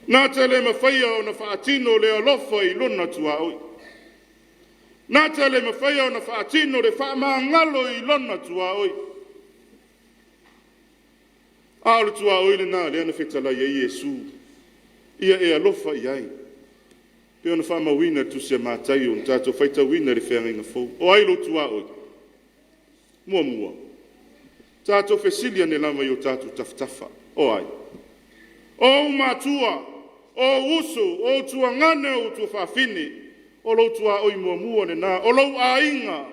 Na te le mafaia ona faatino le alofa i lona tuaoi. Na te le mafaia ona faatino le faamagalo i lona tuaoi. A o le tuaoi lena lea na fetalai ai Iesu, ia e alofa i ai. Pei ona faamauina i le Tusi a Mataio na tatou faitauina i le Feagaiga Fou. O ai lou tuaoi? Muamua, tatou fesili ane lava i o tatou tafatafa. O ai? O ou matua, o ou uso, o ou tuagane, o ou tuafafine. O lou tuaoi muamua lena, o lou aiga.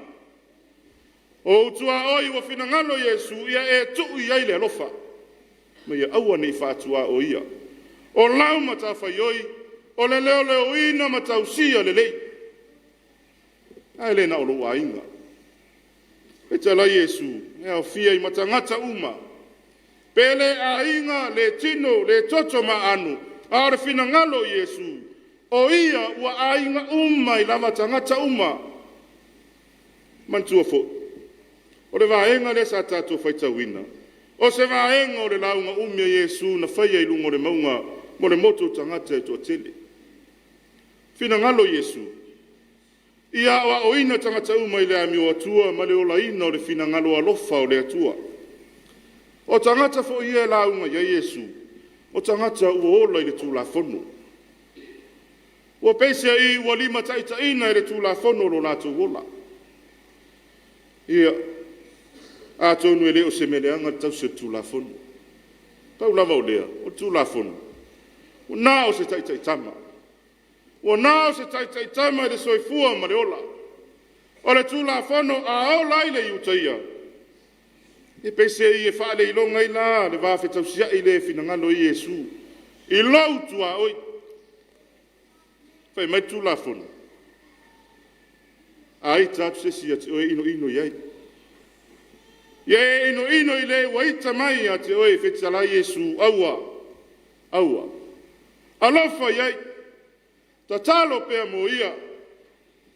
O ou tuaoi ua finagalo Iesu ia e tuu i ai le alofa, ma ia aua ne i faatuaoia. O lau matafaioi, o le leoleoina ma tausia lelei, ae le na o lou aiga. Fetalai Iesu, e aofia ai ma tagata uma, pe le aiga, le tino, le toto maano, a o le finagalo o Iesu, o ia ua aiga uma ai lava tagata uma. Manatua foi, o le vaega lea sa tatou faitauina, o se vaega o le lauga umi a Iesu na faia i luga o le mauga mo le motu o tagata e toatele. Finagalo Iesu ia aoaoina tagata uma i le amio Atua ma le olaina o le finagalo alofa o le Atua. O tagata foi ia e lauga i ai Iesu, o tagata ua ola i le Tulafono. Ua peiseai ua limataitaiina e le Tulafono lo latou ola. Ia, atonu e le o se mea leaga le tausi o le Tulafono. Pau lava o lea, o le Tulafono, ua na o se taitaitama, ua na o se taitaitama i le soifua ma le ola. O le Tulafono a ola ai le Iutaia, e peiseai e faaleiloga ai la le va fetausiai lea e finagalo i ai Iesu i lou tuaoi. Fai mai le Tulafono, a ita atu se isi ia te oe, inoino i ai. Ia e inoino i le ua ita mai ia te oe, fetalai Iesu, aua, aua. Alofa i ai, tatalo pea mo ia,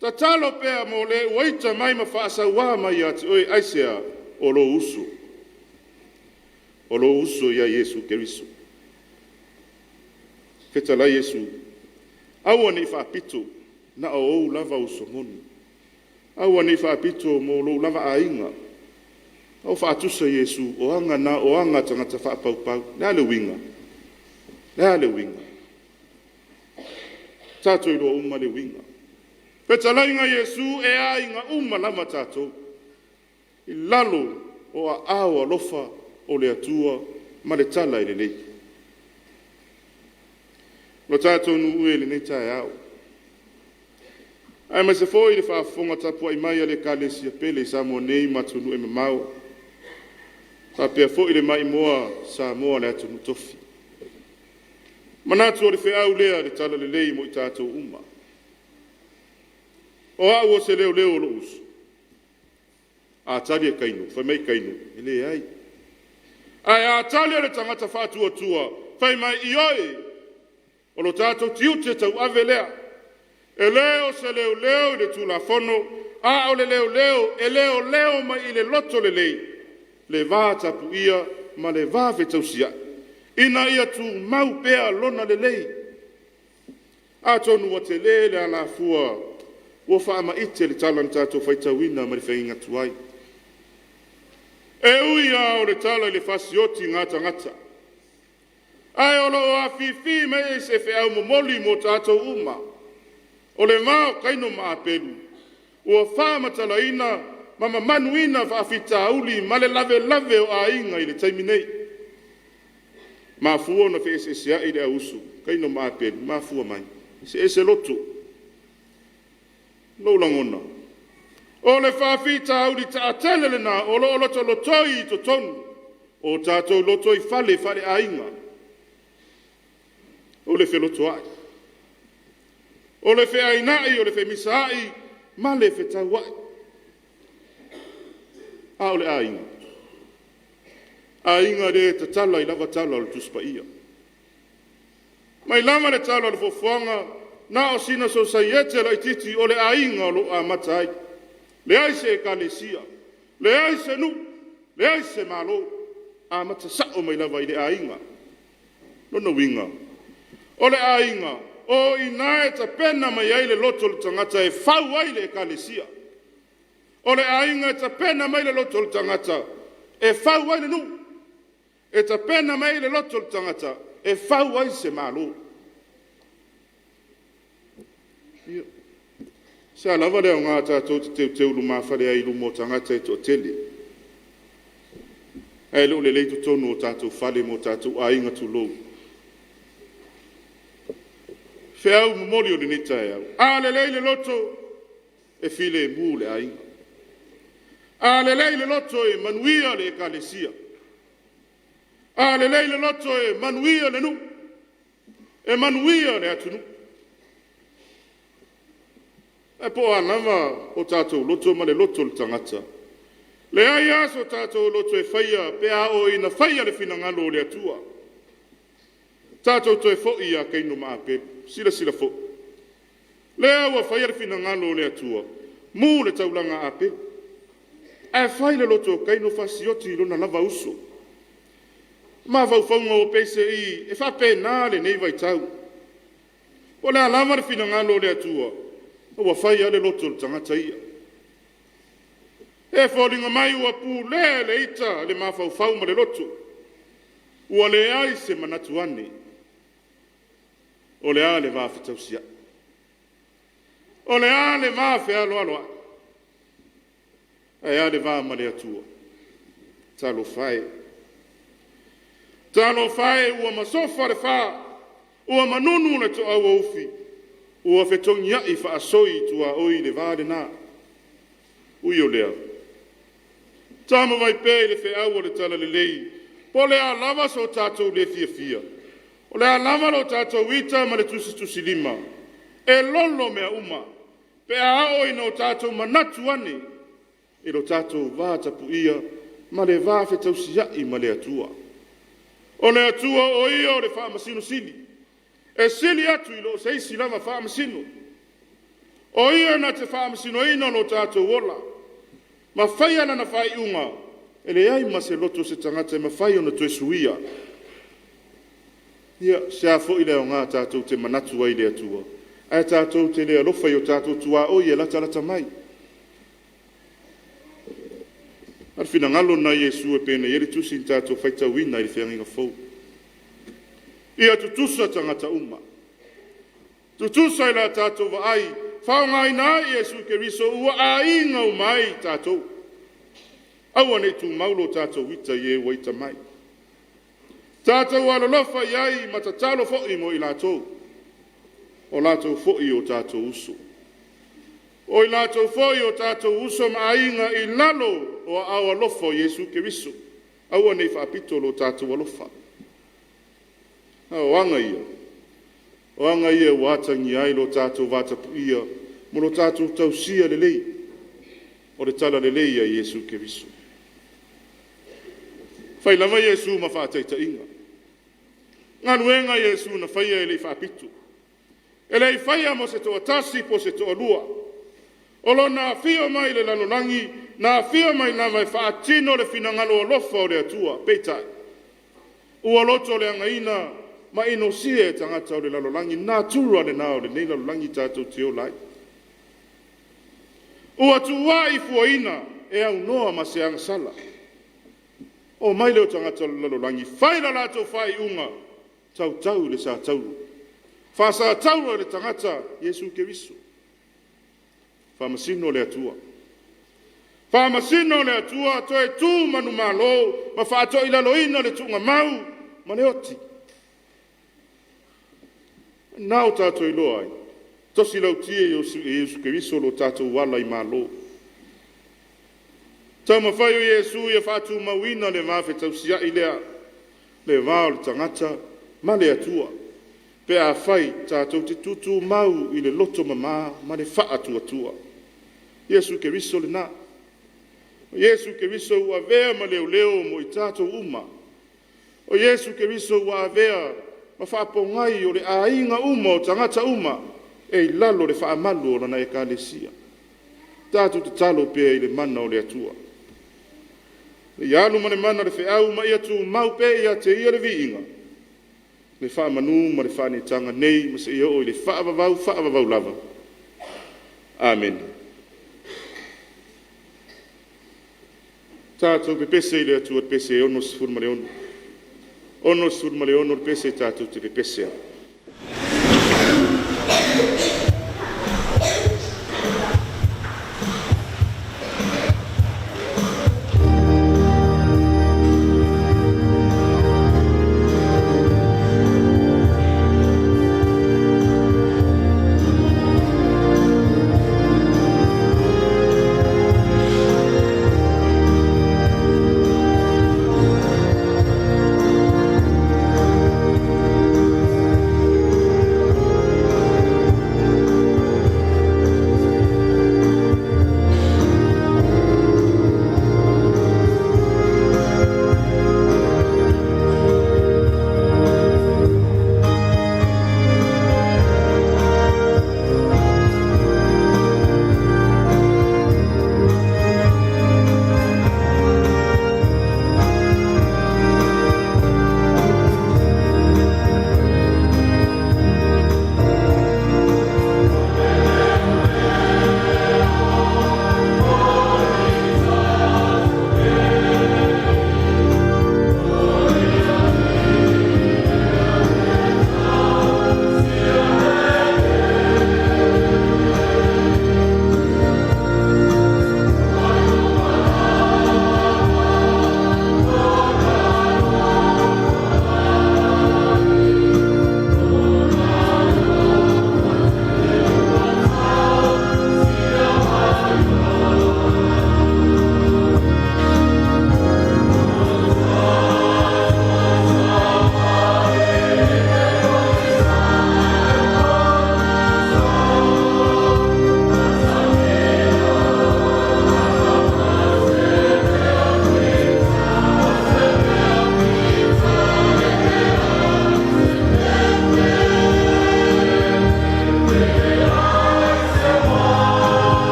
tatalo pea mo le ua ita mai ma faasaua mai ia te oe. Aisea? O lou uso. O lou uso ia Iesu Keriso. Fetalai Iesu, aua ne i faapito na o ou lava uso moni. Aua ne i faapito mo lou lava aiga. A ua faatusa Iesu, o aga na o aga a tagata faapaupau. O le a le uiga? O le a le uiga? Tatou iloa uma le uiga. Fetalaiga Iesu e aiga uma lava tatou i lalo o aao alofa o le Atua ma le tala e lelei. Lo tatou nuu e i lenei taeao, aemaise foi le faafofoga tapuai mai a le Ekalesia pele i Samoa nei ma atunuu e mamao, faapea foi le maimoa Samoa le atunuu tofi. Manatu o le feau lea o le talalelei mo i tatou uma. O au o se leoleo o lou uso. A tali e Kaino, fai mai Kaino, e leai. Ae a tali e le tagata faatuatua, fai mai, ioe, o lo tatou tiute tauave lea. E le o se leoleo i le Tulafono, a o le leoleo e leoleo mai i le loto lelei, le va tapuia ma le va fetausiai, ina ia tumau pea lona lelei. Atonu ua tele le alafua ua faamaite le tala na tatou faitauina mai le faiga tuai. E ui lava o le tala i le fasioti gataga, ae o lo o afifi mai se feau momoli mo tatou uma. O le va o Kaino ma Apelu ua faamatalaina ma mamanuina faafitauli ma le lavelave o aiga i le taimi nei. Mafua ona feeseeseai le au uso, Kaino ma Apelu, mafua mai, eseese loto. Lou lagona, o le faafitauli taatele lena o lo o lotolotoi i totonu o tatou lotoifale faaleaiga. O le felotoai, o le feainai, o le femisaai ma le fetauai. A o le aiga, aiga lea e tatala ai lava tala o le Tusi Paia. Mai lava le tala o le foafoaga, na o sina sosaiete laitiiti o le aiga o lo o amata ai. Leai se ekalesia, leai se nuu, leai se Malo, amata sao mai lava i le aiga. Lona uiga, O le aiga, o i ina e tapena mai ai le loto o le tagata e fau ai le ekalesia. O le aiga e tapena mai le loto o le tagata e fau ai le nuu. E tapena mai le loto o le tagata e fau ai se Malo. Ia, se a lava le aoga tatou te teuteu lumafale ai i luma o tagata e toatele, ae le o lelei totonu o tatou fale ma o tatou aiga, tulou. Feau momoli o lenei taeao, a lelei le loto, e filemu le aiga. A lelei le loto e manuia le ekalesia. A lelei le loto e manuia le nuu, e manuia le atunuu. Ae po o a lava o tatou loto ma le loto o le tagata, leai lava so tatou loto e faia pe a oo ina faia le finagalo o le Atua. Tatou toe foi ia Kaino ma Apelu. Silasila foi, lea ua faia le finagalo o le Atua, mu le taulaga a Apelu, ae fai le loto o Kaino fasioti i lona lava uso. Mafaufauga o PSI, e faapena lenei vaitau. Po o le a lava le finagalo o le Atua, ua fai lava le loto o le tagata ia. E foliga mai ua pulea e le ita le mafaufau ma le loto, ua leai se manatu ane, o le a le va fetausiai, o le a le va fealoaloai, ae a le va ma le Atua? Talofa e! Talofa e, ua masofa le fa, ua manunu le toauaufi, ua fetogiai faasoi tuaoi le va lena. Ui o lea, taumafai pea i le feau o le talalelei, po o le a lava so tatou le fiafia, o le a lava lo tatou ita ma le tusitusilima, e lolo mea uma pe a oo ina o tatou manatu ane i lo tatou vatapuia ma le va fetausiai ma le Atua. O le Atua o Ia o le Faamasino Sili, e sili atu i lo se isi lava faamasino. O Ia na te faamasinoina lo tatou ola ma faia lana faaiuga, e leai ma se loto o se tagata e mafai ona toe suia. Ia, se a foi le aoga tatou te manatu ai i le Atua, ae tatou te le alofa i o tatou tuaoi e latalata mai. A o le finagalo lena o Iesu e pei ona i ai le tusi na tatou faitauina i le Feagaiga Fou. Ia tutusa tagata uma, tutusa i la tatou vaai, faaaogaina ai Iesu Keriso ua aiga uma ai tatou. Aua ne i tumau lo tatou ita i e ua ita mai. Tatou alolofa i ai ma tatalo foi mo i latou, o latou foi o tatou uso. O i latou foi o tatou uso ma aiga i lalo o aao alofa o Iesu Keriso. Aua ne i faapito lo tatou alofa. A o aga ia, o aga ia ua atagia ai lo tatou vatapuia ma lo tatou tausia lelei o le talalelei a Iesu Keriso. Fai lava Iesu ma faataitaiga. Galuega Iesu na faia e le i faapito. E le i faia mo se toatasi po o se toalua. O lona afio mai i le lalolagi, na afio mai lava e faatino le finagalo alofa o le Atua. Peitai, ua lotoleagaina ma inosia e tagata o le lalolagi, natura lena o lenei lalolagi tatou te ola ai. Ua tuuai fuaina e aunoa ma se agasala. O mai lea o tagata o le lalolagi, fai la latou faaiuga, tautau i le satauro, faasatauro e le tagata Iesu Keriso. Faamasino le Atua. Faamasino le Atua, toe tu manumalo ma faatoilaloina le tuugamau ma le oti. Na o tatou iloa ai, tosi lautia e Iesu Keriso lo tatou ala i malo. Taumafai o Iesu ia faatumauina le va fetausiai lea, le va o le tagata ma le Atua, pe afai tatou te tutumau i le loto mama ma le faatuatua. Iesu Keriso lena. O Iesu Keriso ua avea ma leoleo mo i tatou uma. O Iesu Keriso ua avea ma faapogai o le aiga uma o tagata uma e i lalo o le faamalu o lana ekalesia. Tatou tatalo pea i le mana o le Atua. Ia alu ma le mana o le feau ma ia tumau pea ia te ia le viiga. Le faamanu ma le faaneetaga nei ma seia oo i le faavavau, faavavau lava. Amene. Tatou pepese i le Atua i le pese e 66, 66 le pese tatou te pepese ai.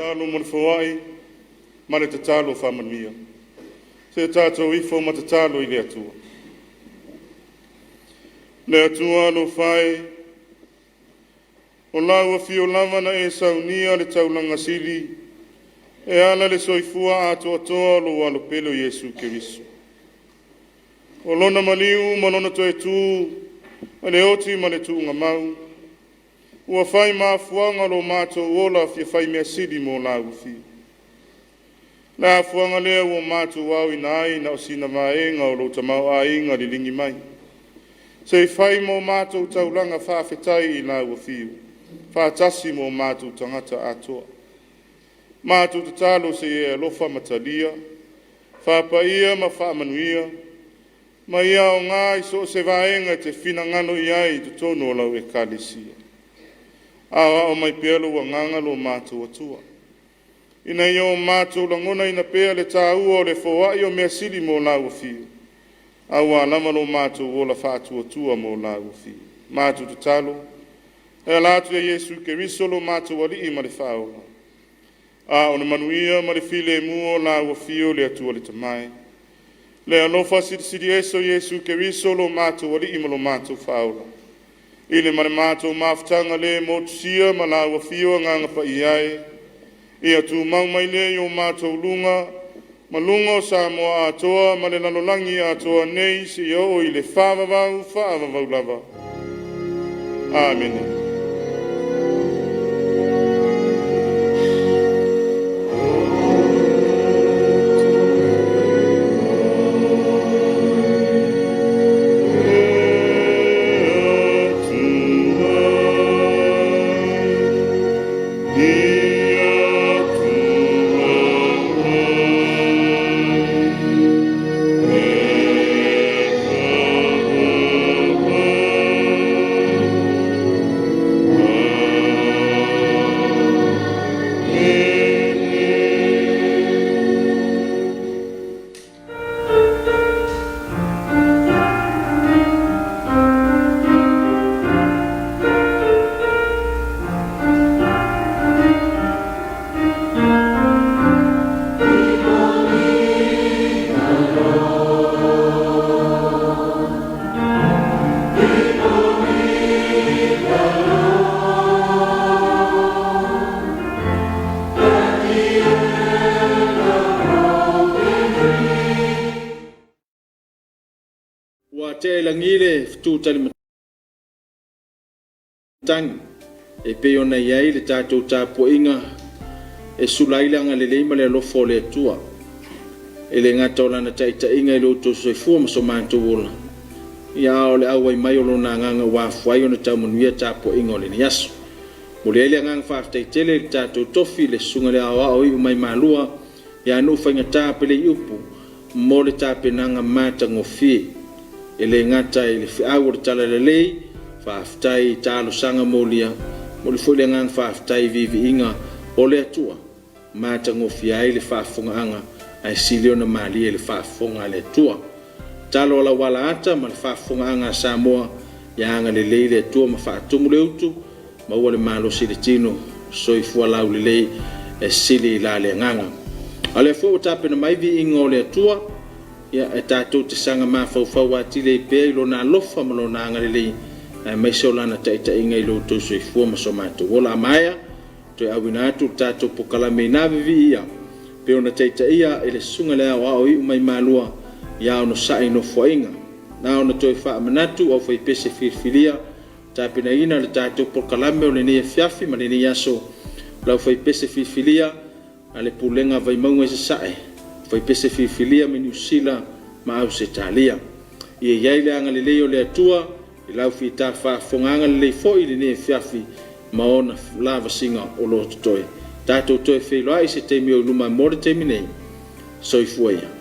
Tatalo mo le foai ma le tatalo faamanuia. Se tatou ifo ma tatalo i le Atua. Le Atua alofa e, o lau afio lava na e saunia le taulaga sili, e ala le soifua atoatoa o lou alo pele o Iesu Keriso. O lona maliu ma lona toe tu, ma le oti ma le tuugamau, ua fai mafuaga o lo matou ola fia fai mea sili mo lau afio. Le afuaga lea ua matou aoina ai na o sina vaega o lou tamaoaiga liligi mai. Se i fai mo matou taulaga faafetai i lau afio, faatasi ma o matou tagata atoa. Matou tatalo se i e alofa ma talia, faapaia ma faamanuia, ma ia aoga i so o se vaega e te finagalo i ai i totonu o lau Ekalesia. Aoao mai pea lou agaga lo matou Atua, ina ia o matou lagonaina pea le taua o le foai o mea sili mo lau afio, aua lava lo matou ola faatuatua mo lau afio. Matou tatalo e ala atu ia Iesu Keriso lo matou Alii ma le Faaola, a o le manuia ma le filemu o lau afio le Atua le Tama e, le alofa silisili ese o Iesu Keriso lo matou Alii ma lo matou Faaola, i le ma le matou mafutaga le motusia ma lau afio Agaga Paia e, ia tumau mai lea i o matou luga ma luga o Samoa atoa ma le lalolagi atoa nei seia oo i le faavavau faavavau lava. Amene. Ua tea i lagi le fetu talimatagi e pei ona i ai le tatou tapuaiga e sula ai le agalelei ma le alofa o le Atua. E le gata o Lana taitaiga i lo outou soifua ma so matou ola, ia a o le auai mai o Lona Agaga ua afua ai ona tau manuia tapuaiga o lenei aso. Momoli ai le agaga faafetai tele i le tatou tofi le Susuga i le Aoao Iu mai Malua ia Nuu Faigata Peleiupu mo le tapenaga matagofie. E le gata i le feau o le Talalelei, faafetai i talosaga molia, momoli foi le agaga faafetai i viiviiga o le Atua, matagofie ai le faafofogaaga ae sili ona malie le faafofoga a le Atua. Talo a lau alaata ma le faafofogaaga a Samoa, ia agalelei le Atua ma faatumu le utu, maua le malosi i le tino, soifua laulelei e sili i la le agaga. A o lea foi ua tapena mai viiga o le Atua, ia e tatou te saga mafaufau atili ai pea i Lona alofa ma Lona agalelei, aemaise o Lana taitaiga i lo outou soifua ma so matou ola. A maea, toe auina atu le tatou pokalame i na viviia, pei ona taitaia e le Susuga i le Aoao Iu mai Malua ia onosai nofoaiga. Na ona toe faamanatu au faipese filifilia tapenaina le tatou polokalame o lenei afiafi ma lenei aso, lau faipese filifilia a le Pulega Vaimauga i Sasae, faipese filifilia mai Niu Sila ma Ausetalia. Ia i ai le agalelei o le Atua i lau fita faafofoga agalelei foi i lenei afiafi ma ona lavasiga o lo o totoe. Tatou toe feiloai i se taimi o i luma mo le taimi nei. Soifua ia.